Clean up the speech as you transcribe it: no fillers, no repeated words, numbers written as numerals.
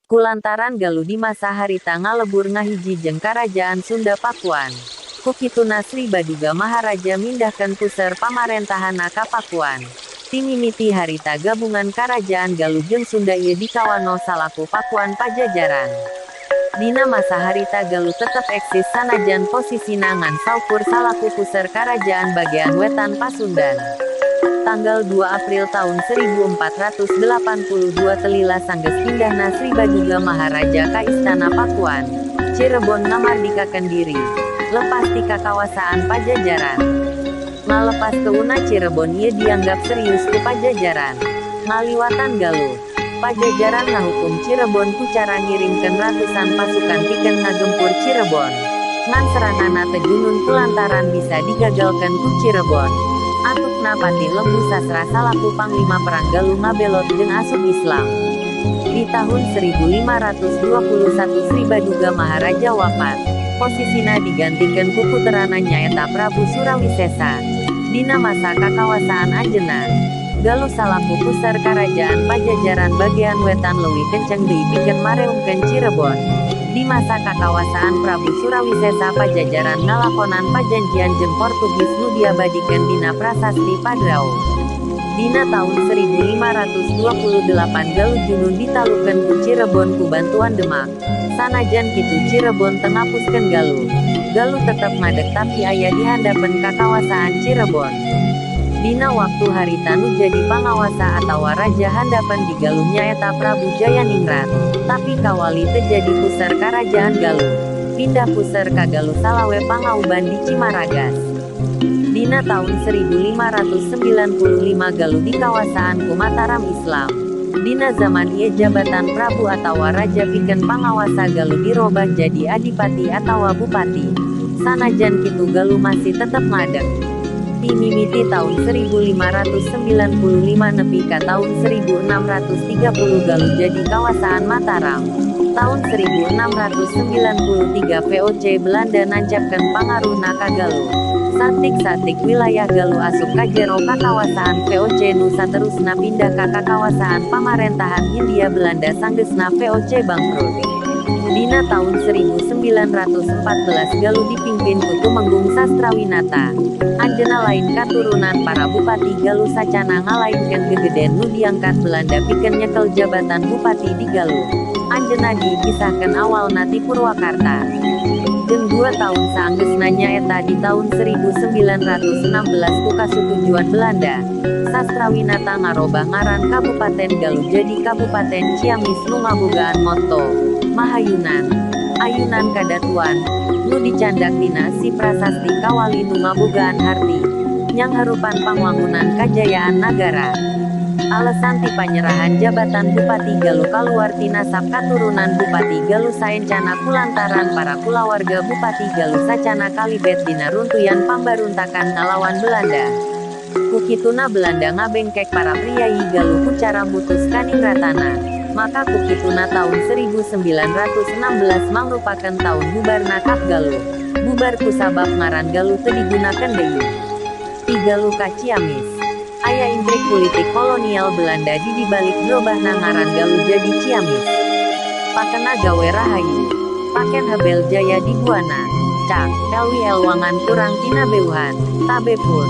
Kulantaran Galuh di masa harita ngalebur ngahiji jeung Karajaan Sunda Pakuan. Ku kituna Sri Baduga Maharaja mindahkeun puser pamarentahana ka Pakuan. Ti mimiti harita gabungan Karajaan Galuh jeung Sunda ieu dikawano salaku Pakuan Pajajaran. Dina masa harita Galuh tetep eksis sanajan posisina ngan saukur salaku puser karajaan bagean wetan Pasundan. Tanggal 2 April tahun 1482 telila sanggeus pindahna Sri Baduga Maharaja ka Istana Pakuan, Cirebon ngamardikakeun diri, lepas ti kakawasaan Pajajaran. Ngalepas keuna Cirebon ieu dianggap serius ku Pajajaran. Ngaliwatan Galuh, Pajajaran ngahukum Cirebon ku cara ngirimkeun ratusan pasukan pikeun ngagempur Cirebon. Ngan seranganna teu junun kulantaran bisa digagalkeun ku Cirebon. Antukna Patih Lembu Sasra salaku Panglima Perang Galuh ngabelot jeung asup Islam. Di tahun 1521 Sri Baduga Maharaja wafat. Posisina digantikeun ku puterana nyaeta Prabu Surawisesa. Dina masa kakawasaan anjeunna, Galuh salaku pusar karajaan Pajajaran bagean wetan leuwih kenceng deui pikeun mareungkeun Cirebon. Di masa kakawasaan Prabu Surawisesa Pajajaran ngalakonan pajanjian jeung Portugis nu diabadikeun dina Prasasti Padrao. Dina tahun 1528 Galuh Junun ditalukeun ku Cirebon ku bantuan Demak. Sanajan kitu Cirebon teu ngapuskeun Galuh. Galuh tetep ngadeg tapi aya di handapeun kakawasaan Cirebon. Dina waktu harita nu jadi pangawasa atawa raja handapeun di Galuh nyaeta Prabu Jayaningrat. Tapi kawali teu jadi pusar karajaan Galuh. Pindah pusar ka Galuh salawe pangauban di Cimaragas. Dina tahun 1595 Galuh dikawasaan ku Mataram Islam. Dina zaman ieu jabatan Prabu atawa raja pikeun pangawasa Galuh dirobah jadi adipati atawa bupati. Sanajan kitu Galuh masih tetep ngadeg. Ti mimiti tahun 1595 nepi ka tahun 1630 Galuh jadi kawasaan Mataram. Tahun 1693 VOC Belanda nancapkeun pangaruhna ka Galuh. Satik-satik wilayah Galuh asup ka jero kakawasaan VOC nu saterusna pindah ka kakawasaan pamarentahan Hindia Belanda sanggeusna VOC bangkrut. Dina tahun 1914 Galuh dipimpin ku Tumenggung Sastrawinata. Anjeunna lain katurunan para bupati Galuh sacana ngalainkeun gegeden nu diangkat Belanda pikeun nyekel jabatan bupati di Galuh. Anjeunna dikisahkeun awalna ti Purwakarta. Jeung 2 tahun saanggeusna nyaeta di tahun 1916 ku kasutujuan Belanda, Sastrawinata ngarobah ngaran Kabupaten Galuh jadi Kabupaten Ciamis nu ngabogaan motto Mahayunan, Ayunan Kadatuan, nu dicandak tina si prasasti kawali nu ngabogaan harti, nyangharupan pangwangunan kajayaan nagara. Alesan ti panyerahan jabatan Bupati Galuh kaluar tina nasab katurunan Bupati Galuh saencana kulantaran para kulawarga Bupati Galuh sacana kalibet dina runtuyan pambaruntakan ngalawan Belanda. Ku kituna Belanda ngabengkek para priyayi Galuh ku cara mutus kaningratana. Maka ku kituna tahun 1916 mangrupakeun tahun bubarna Kap Galuh. Bubar kusabab ngaran Galuh teu digunakeun deui. Ti Galuh ka Ciamis. Aya intrik politik kolonial Belanda di dibalik grobahna ngaran Galuh jadi Ciamis. Pakena gawe rahayu. Paken hebel jaya di buana. Cak, Elwi elwangan kurang tina beuhan. Tabe pun.